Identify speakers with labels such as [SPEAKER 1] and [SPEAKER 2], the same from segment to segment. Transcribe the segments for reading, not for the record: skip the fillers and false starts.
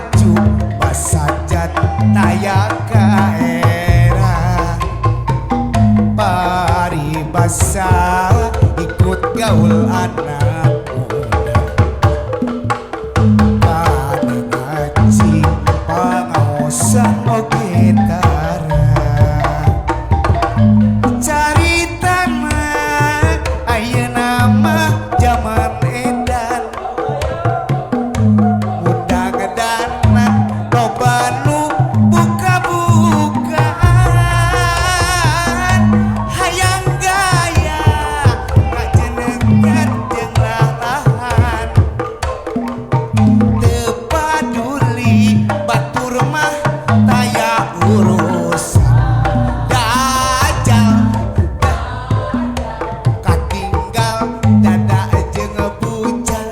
[SPEAKER 1] Baju basajat taya kaera paribasa ikut gaul anak muda kana ngaji pangaosan oge tara caritana ayeuna mah jaman edan muda ngedana loba nu buka-bukaan hayang gaya kajenengan jeung lalahan teu paduli batur mah taya urusan dajal katinggal dada jeung bujal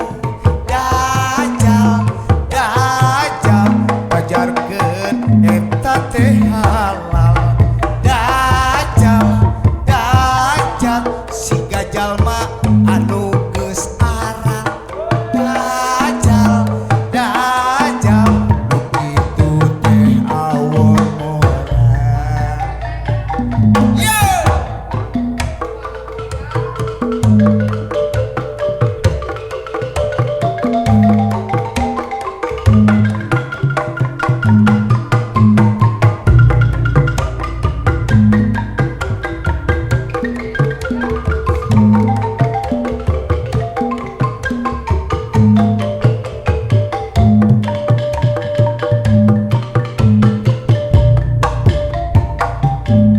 [SPEAKER 1] dajal dajal pajarkeun eta teh halal dajal dajal siga jalma anu geus aral dajal dajal nu kitu teh awon moral. Yeah!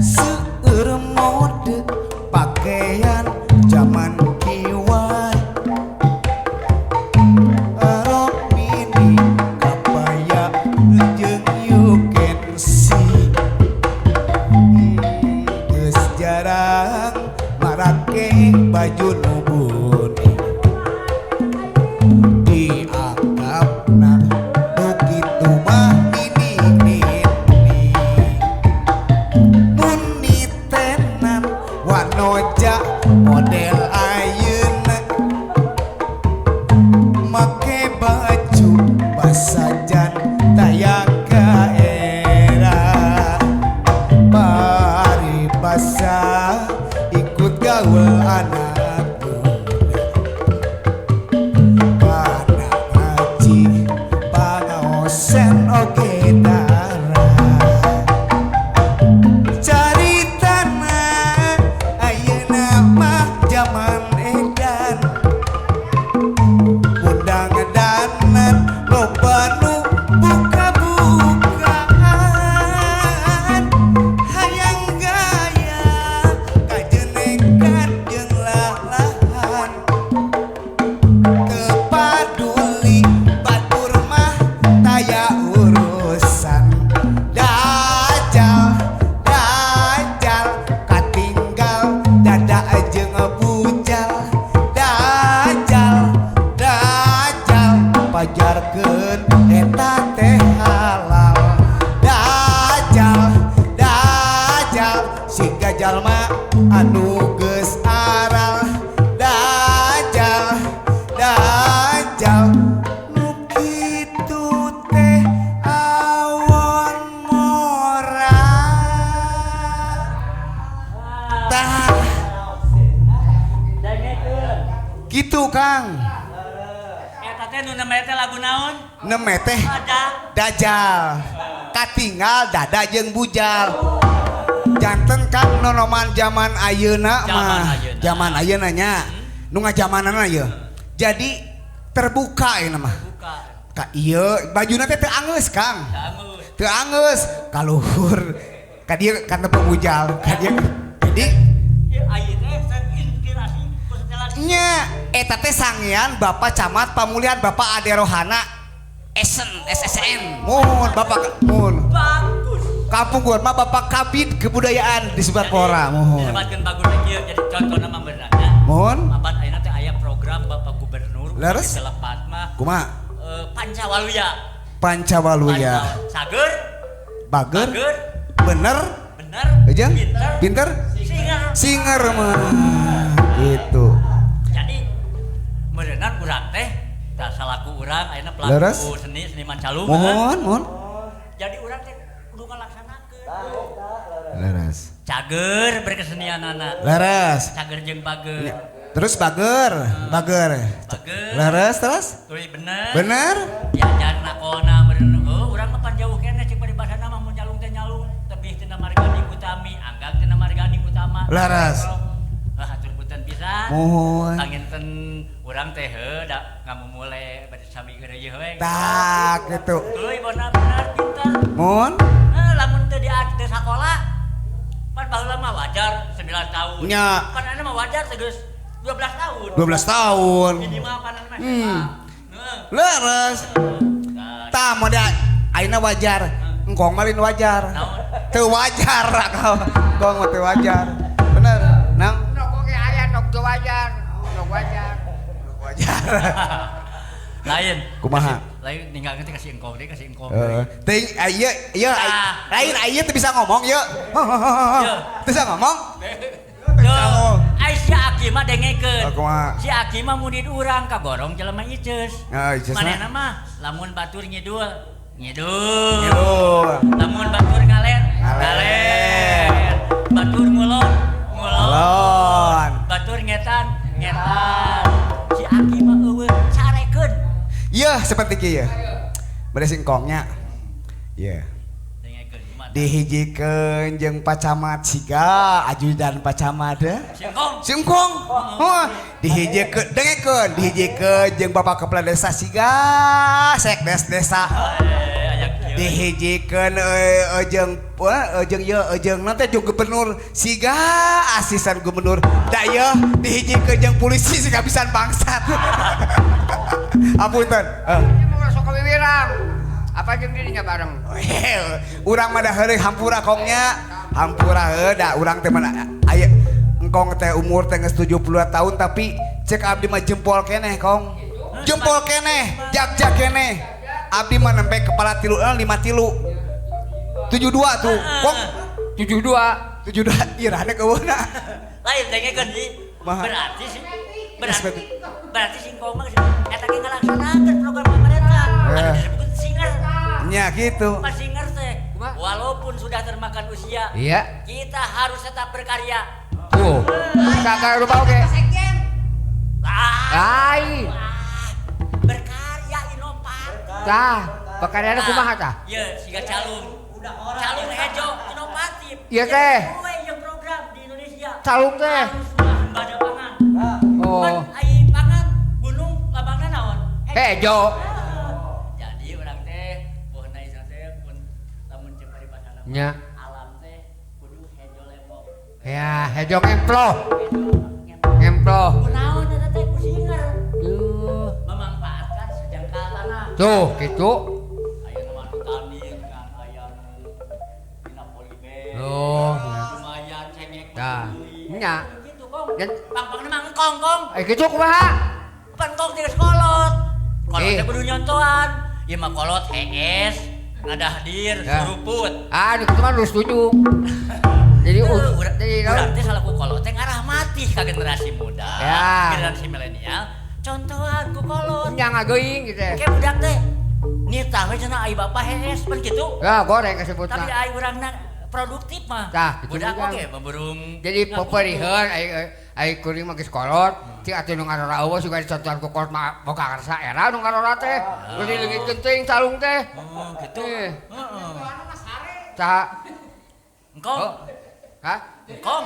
[SPEAKER 1] Seueur mode pakaian zaman kiwari rok mini kabaya jeung you can see. Geus jarang marake baju nu buni dianggapna nu kitu mah nini nini mun nitenan wanoja model ayeuna make baju basajan taya kaera paribasa ikut gaul anak muda pada ngaji pangaosan oge tara caritana ayeuna mah jaman edan muda ngedanan loba nu buka-bukaan hayang gaya kajenekan jeung lalahan teu paduli batur mah taya urusan dajal dajal katinggal dada jeung bujal dajal dajal pajarkeun eta teh halal dajal dajal siga jalma anu geus aral dajal dajal nu kitu teh awon moral. Tah
[SPEAKER 2] Dengekeun.
[SPEAKER 1] Gitu, Kang.
[SPEAKER 2] Eta teh nu namanya teh lagu naon?
[SPEAKER 1] Neme teh
[SPEAKER 2] Ada.
[SPEAKER 1] Dajal katinggal dada jeung bujal janten Kang nonoman zaman ayeuna
[SPEAKER 2] Zaman
[SPEAKER 1] mah
[SPEAKER 2] ayeuna.
[SPEAKER 1] Zaman ayeuna nya nu ngajamanana ye jadi terbuka ieu mah.
[SPEAKER 2] Buka.
[SPEAKER 1] Ka ieu bajuna teh teu angeus, Kang.
[SPEAKER 2] Dangus.
[SPEAKER 1] Teu angeus kaluhur ka dieu ka tepung bujal ka dieu jadi
[SPEAKER 2] Ieu ayeuna teh inspirasi ku setelan.
[SPEAKER 1] Nya eta teh sangean Bapak Camat Pamulihan Bapak Ade Rohana Esen SSN mohon Bapak mohon.
[SPEAKER 2] Bagus.
[SPEAKER 1] Kampung gua mah Bapak Kabid Kebudayaan di Subatpora mohon.
[SPEAKER 2] Disebatkeun bagus teh kieu jadi contohna mah benerna.
[SPEAKER 1] Mohon.
[SPEAKER 2] Apan ayeuna teh aya program Bapak Gubernur
[SPEAKER 1] Leres?
[SPEAKER 2] di Selepat mah
[SPEAKER 1] Kumaha?
[SPEAKER 2] Pancawaluya.
[SPEAKER 1] Pancawaluya.
[SPEAKER 2] Sager,
[SPEAKER 1] Bager.
[SPEAKER 2] Bager,
[SPEAKER 1] Bener.
[SPEAKER 2] Bener,
[SPEAKER 1] Ejeng?
[SPEAKER 2] pinter,
[SPEAKER 1] Pinter.
[SPEAKER 2] Singer.
[SPEAKER 1] Singer mah gitu.
[SPEAKER 2] Jadi meureunan urang teh Tah salaku urang ayeuna pelaku
[SPEAKER 1] Leres.
[SPEAKER 2] seni seniman calung.
[SPEAKER 1] Mohon, mohon.
[SPEAKER 2] Jadi urang teh kudu ngalaksanakeun.
[SPEAKER 1] Leres.
[SPEAKER 2] Cager berkesenianana.
[SPEAKER 1] Leres.
[SPEAKER 2] Cager jeung bager.
[SPEAKER 1] Terus bager, bager.
[SPEAKER 2] Bager.
[SPEAKER 1] Leres terus?
[SPEAKER 2] Tuluy bener.
[SPEAKER 1] Bener?
[SPEAKER 2] Diajar nakona meureun heuh urang mah pan jauh keneh cek paribasana mah mun nyalung teh nyalung tebih tina margani utami anggang tina margani utama.
[SPEAKER 1] Leres.
[SPEAKER 2] Heuh hatur punten pisan.
[SPEAKER 1] Mohon.
[SPEAKER 2] Panginten urang teh heuh da ngamumule bade sami geureuy we.
[SPEAKER 1] Tak gitu.
[SPEAKER 2] Tuluy bona bener pinter.
[SPEAKER 1] Mohon.
[SPEAKER 2] Heuh lamun teu di teu sakola pan baheula mah wajar 9 tahun.
[SPEAKER 1] Nya.
[SPEAKER 2] Pan anu mah wajar teh geus 12 tahun.
[SPEAKER 1] 12 tahun.
[SPEAKER 2] Minimal pan anu mah. Heeh.
[SPEAKER 1] Leres.
[SPEAKER 2] Tah,
[SPEAKER 1] Tah modal ayeuna wajar. Engkong mah lain wajar.
[SPEAKER 2] Naon?
[SPEAKER 1] Teu wajar kau. Engkong mah teu wajar. Bener. Nang
[SPEAKER 3] Nok oge aya nok teu wajar. Nok wajar.
[SPEAKER 1] wajar.
[SPEAKER 2] Lain.
[SPEAKER 1] Kumaha?
[SPEAKER 2] Lain ninggalkeun teh kasih engkong deui, kasih engkong
[SPEAKER 1] Heeh.
[SPEAKER 2] deui.
[SPEAKER 1] Teuing ieu ieu
[SPEAKER 2] Ah.
[SPEAKER 1] lain ieu teu bisa ngomong ieu.
[SPEAKER 2] Ieu.
[SPEAKER 1] Teu bisa ngomong. Teu bisa ngomong.
[SPEAKER 2] Ai si Aki mah dengekeun.
[SPEAKER 1] Oh, kumaha?
[SPEAKER 2] Si Aki mah murid urang kagorong jelema Iceus.
[SPEAKER 1] Ah, Iceus mah.
[SPEAKER 2] Manehna mah lamun batur ngidul, ngidul.
[SPEAKER 1] Ngidul.
[SPEAKER 2] Lamun batur ngaler,
[SPEAKER 1] Ngaler.
[SPEAKER 2] ngaler. Batur ngulon, ngulon.
[SPEAKER 1] Ngulon.
[SPEAKER 2] Batur ngetan, ngetan. Si Aki mah eueuh sarekeun.
[SPEAKER 1] Iya seperti kieu. Bade singkongnya. Iya.
[SPEAKER 2] Dengekeun kumaha?
[SPEAKER 1] Dihijikeun jeung Pak Camat siga ajudan Pak Camat deh.
[SPEAKER 2] Singkong.
[SPEAKER 1] Singkong. Heuh, dihijikeun dengekeun dihijikeun jeung Bapak Kepala Desa siga sekdes desa.
[SPEAKER 2] Eh, aya kieu.
[SPEAKER 1] Dihijikeun jeung jeung ieu jeung nanti jeung gubernur siga asisten gubernur. Da ieu dihijikeun jeung polisi siga pisan bangsat. Apunten.
[SPEAKER 3] Ini mau sok wiwirang. Apa jeung dirinya bareng?
[SPEAKER 1] Urang mah da heureuy hampura kongnya. Hampura heuh da urang teh mana aya engkong teh umur teh geus 72 tahun tapi cek abdi mah jempol keneh kong. Jempol keneh, jag-jag keneh. Abdi mah nembe kepala tilu lima tilu. 72 tuh. Kong
[SPEAKER 3] 72.
[SPEAKER 1] 72 irahna keuweuna.
[SPEAKER 2] Lain dengekeun sih.
[SPEAKER 1] Kumaha?
[SPEAKER 2] Berarti sih berarti berarti singkong mah eta ge ngalaksanakeun program pemerintah. Anu disebut singer.
[SPEAKER 1] Nya gitu.
[SPEAKER 2] Pas singer teh
[SPEAKER 3] Kumaha?
[SPEAKER 2] walaupun sudah termakan usia,
[SPEAKER 3] Iya.
[SPEAKER 2] kita harus tetap berkarya.
[SPEAKER 3] Tuh. Sagala rupa oge.
[SPEAKER 2] Ah,
[SPEAKER 3] Lain.
[SPEAKER 2] ah, berkarya inovatif.
[SPEAKER 3] Tah, pekaryana kumaha tah?
[SPEAKER 2] Iya, siga calung. Calung hejo inovatif.
[SPEAKER 3] Iya, teh.
[SPEAKER 2] Kowe yang program di Indonesia.
[SPEAKER 3] Calung teh.
[SPEAKER 2] Harus swasembada pangan.
[SPEAKER 3] Oh.
[SPEAKER 2] Pan ai pangan gunung lambangna naon?
[SPEAKER 3] Hejo.
[SPEAKER 2] Ah. Jadi urang teh pohon isa teh pun lamun cek paribasana mah,
[SPEAKER 3] Nya.
[SPEAKER 2] alam teh kudu hejo lempok.
[SPEAKER 3] Ya, hejo ngemploh.
[SPEAKER 2] Hejo ngemploh.
[SPEAKER 3] Ngemploh.
[SPEAKER 2] Kunaon eta teh ku singer.
[SPEAKER 3] Duh.
[SPEAKER 2] Memanfaatkan sejengkal tanah.
[SPEAKER 3] Tuh, gitu.
[SPEAKER 2] Aya nu anu tani kan aya nu dina polybag.
[SPEAKER 3] Oh,
[SPEAKER 2] Lumayan cengek.
[SPEAKER 3] Tah,
[SPEAKER 2] beli.
[SPEAKER 3] nya.
[SPEAKER 2] Gitu kong.
[SPEAKER 3] Dan-
[SPEAKER 2] Pang-pangna mah engkong kong.
[SPEAKER 3] Eh gitu kumaha?
[SPEAKER 2] Pan kong teh geus kolot. Kolot
[SPEAKER 3] Eh.
[SPEAKER 2] teh kudu nyontohan. Ieu mah kolot hees, ngadahdir,
[SPEAKER 3] Ya.
[SPEAKER 2] suruput.
[SPEAKER 3] Ah, nu kitu mah nu setuju. Jadi jadi naon?
[SPEAKER 2] Urang teh salaku kolot teh ngarahmatih ka generasi muda,
[SPEAKER 3] Ya.
[SPEAKER 2] generasi milenial. Contohan ku kolot.
[SPEAKER 3] Nya ngageuing gitu.
[SPEAKER 2] Kayak budak teh nitah we cenah ai bapak hees pan kitu.
[SPEAKER 3] Ya, goreng
[SPEAKER 2] Tapi
[SPEAKER 3] kasebutna.
[SPEAKER 2] ai urangna produktif mah.
[SPEAKER 3] Tah, gitu
[SPEAKER 2] budak
[SPEAKER 3] juga.
[SPEAKER 2] oge memburung.
[SPEAKER 3] Jadi peperiheun ai ai kuring mah geus kolot, cik atuh nu ngarora eueuh sugan dicontohan ku kolot mah boga karsa era nu ngarora teh. Geus dileungitkeun teuing calung teh.
[SPEAKER 2] Oh, gitu.
[SPEAKER 3] Eh.
[SPEAKER 2] Heeh.
[SPEAKER 3] Saha?
[SPEAKER 2] Engkong.
[SPEAKER 3] Oh. Hah?
[SPEAKER 2] Engkong.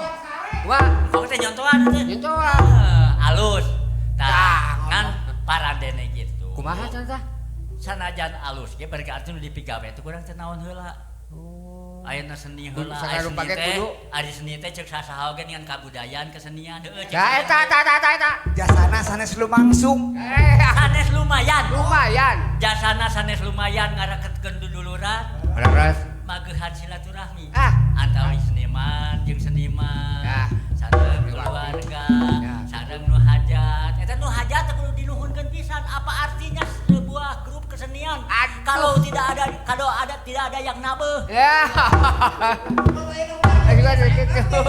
[SPEAKER 3] Kumaha?
[SPEAKER 2] Engkong teh nyontohan teh.
[SPEAKER 3] Nyontohan.
[SPEAKER 2] Heeh, alus.
[SPEAKER 3] Tah,
[SPEAKER 2] Tah, ngan paradene gitu.
[SPEAKER 3] Kumaha cenah tah?
[SPEAKER 2] Sanajan alus ge berarti nu dipigawe teh kurang teh naon heula.
[SPEAKER 3] Oh.
[SPEAKER 2] Ayeuna seni heula,
[SPEAKER 3] Kudu
[SPEAKER 2] aya
[SPEAKER 3] sagala
[SPEAKER 2] seni
[SPEAKER 3] rupa ge
[SPEAKER 2] teh,
[SPEAKER 3] kudu.
[SPEAKER 2] ari seni teh ceuk sasaha oge ngan kabudayaan kesenian heueuh ceuk.
[SPEAKER 3] Ya eta eta eta eta, eta.
[SPEAKER 1] Jasana sanes lumangsung.
[SPEAKER 3] Eh,
[SPEAKER 2] Sanes lumayan.
[SPEAKER 3] lumayan.
[SPEAKER 2] Jasana sanes lumayan ngareketkeun duduluran,
[SPEAKER 3] Leres.
[SPEAKER 2] magehan silaturahmi.
[SPEAKER 3] Ah.
[SPEAKER 2] Antara seniman jeung seniman.
[SPEAKER 3] Ya.
[SPEAKER 2] Sareng keluarga,
[SPEAKER 3] Ya.
[SPEAKER 2] sareng nu hajat. Eta nu hajat teh kudu dinuhunkeun pisan. Apa artinya sebuah grup kesenian
[SPEAKER 3] Aduh.
[SPEAKER 2] kalau tidak ada kalau ada tidak ada yang nabeuh?
[SPEAKER 3] Ya. Eh, juga gitu.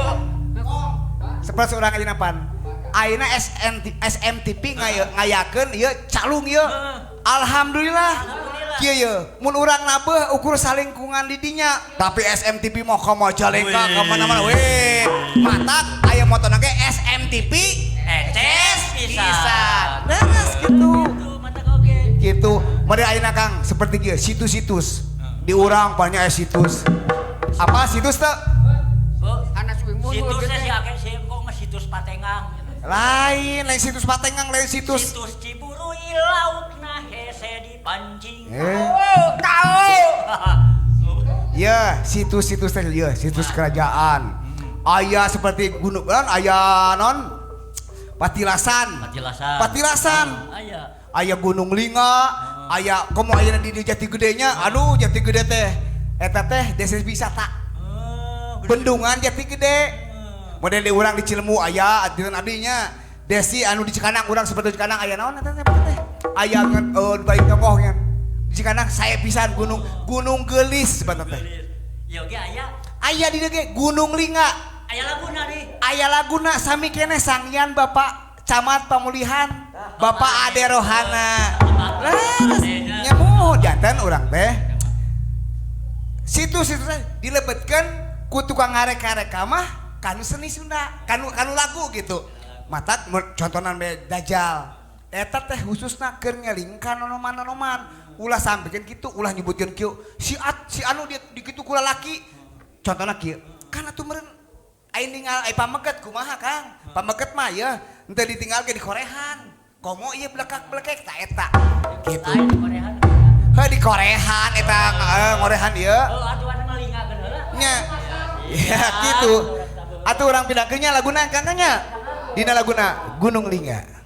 [SPEAKER 1] Seperti orang aja pan. Ayeuna SMTV ngayakeun ieu calung ieu. Alhamdulillah. Kieu ye, mun urang nabeuh ukur salingkungan di dinya, tapi SMTV mah ka Majalengka ka mana-mana we. Matak aya motona ge SMTV
[SPEAKER 2] Eces
[SPEAKER 1] pisan. Leres gitu.
[SPEAKER 2] Matak oge.
[SPEAKER 1] Gitu. Mari ayeuna Kang seperti kieu situs-situs. Di urang banyak situs. Apa situs teh?
[SPEAKER 2] Situsnya si akeh si kok mah situs Patengang.
[SPEAKER 1] Lain, lain situs Patengang, lain situs.
[SPEAKER 2] Situs Ciburuy laukna hese dipancing.
[SPEAKER 1] Oh,
[SPEAKER 3] tahu.
[SPEAKER 1] Ya, situs-situs teh ya, situs kerajaan. Aya seperti gunung kan, aya non Patilasan.
[SPEAKER 2] Patilasan.
[SPEAKER 1] Patilasan.
[SPEAKER 2] Aya.
[SPEAKER 1] Aya Gunung Linga, aya komo aya di Jati Gedenya. Aduh, Jati Gede teh. Eta teh desa wisata. Bendungan Jati Gede. Model di urang di Cilemu aya adian adinya. Desi anu di Cikanang urang seperti Cikanang aya naon eta teh teh. Aya baik tokoh nya. Di Cikanang saya pisan Gunung Gunung Geulis sebenarnya teh.
[SPEAKER 2] Ya oge aya.
[SPEAKER 1] Aya di dieu ge Gunung Linga.
[SPEAKER 2] Aya laguna nih.
[SPEAKER 1] Aya laguna sami keneh sangyan Bapak Camat Pamulihan, Bapak Ade Rohana. Leres nya muhun janten urang teh. Situ-situ teh dilebetkeun ku tukang ngarek-kareka mah kanu seni Sunda, kanu kanu lagu gitu. Matak contonan be Dajjal. Eta teh khususna keur ngelingkan nonoman-nonoman. Ulah sampikeun kitu, ulah nyebutkeun kieu. Si at, si anu dia dikitu ku lalaki. Contohna kieu. Kan atuh meureun aing ningal ai pameget kumaha Kang? Pameget mah ya henteu ditinggalkeun di korehan. Komo ieu blekak-blekek ta eta. Gitu.
[SPEAKER 2] Lain di Korehan.
[SPEAKER 1] Heuh di korehan eta ngorehan ieu.
[SPEAKER 2] Oh, atuh mah lingakeun heula.
[SPEAKER 1] Nya. Ya gitu. Atuh urang pindahkeun nya laguna Kang nya. Dina laguna Gunung Linga.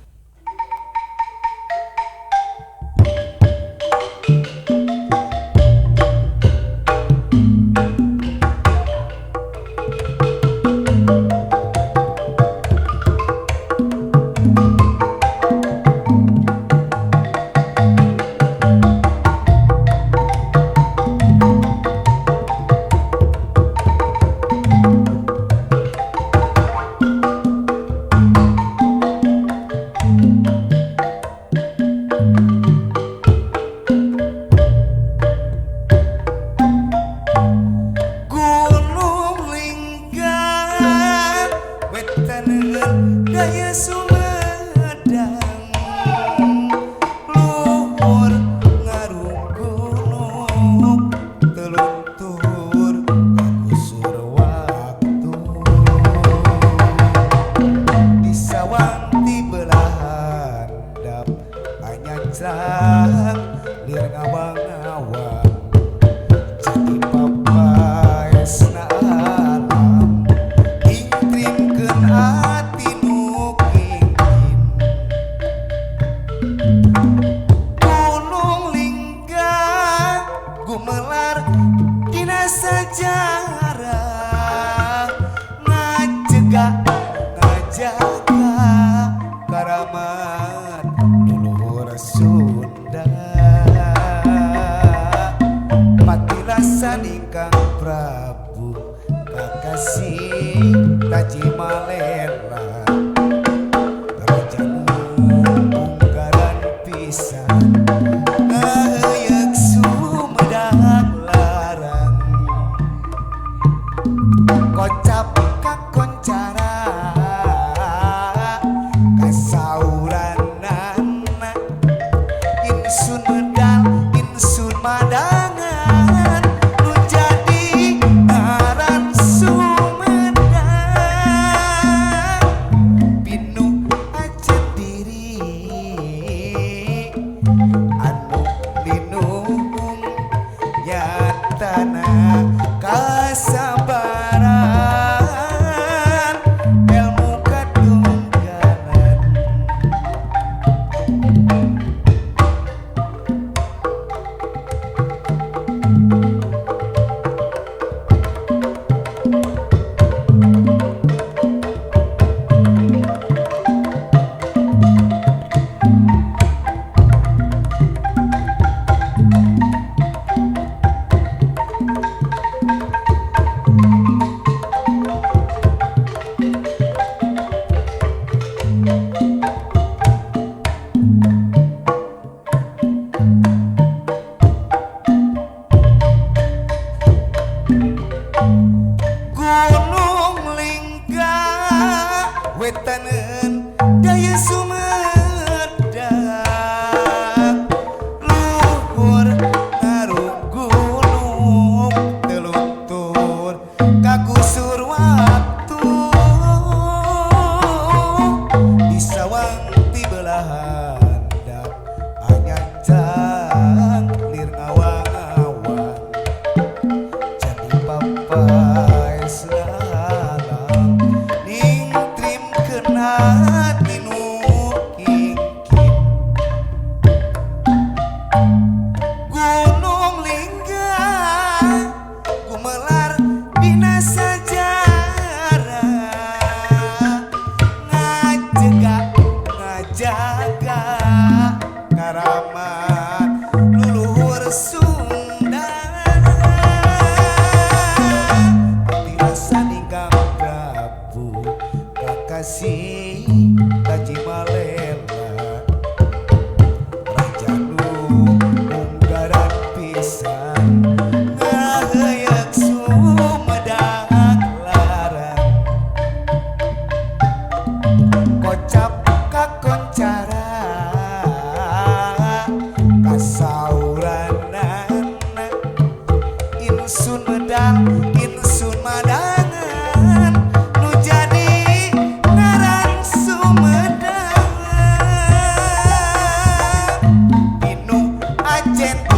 [SPEAKER 1] Sampai salam ningtrimkeun hati nu kingkin. Gunung Lingga gumelar dina sajarah, ngajega ngajaga karamat luluhur Sunda. Tirasa ningkang Prabu kakasih Tajimalela, Raja nu unggaran pisan ngaheyeuk Sumedang Larang. Kocap kakoncara kasauranana, insun medang insun madangan nu jadi ngaran Sumedang. Pinu ajen.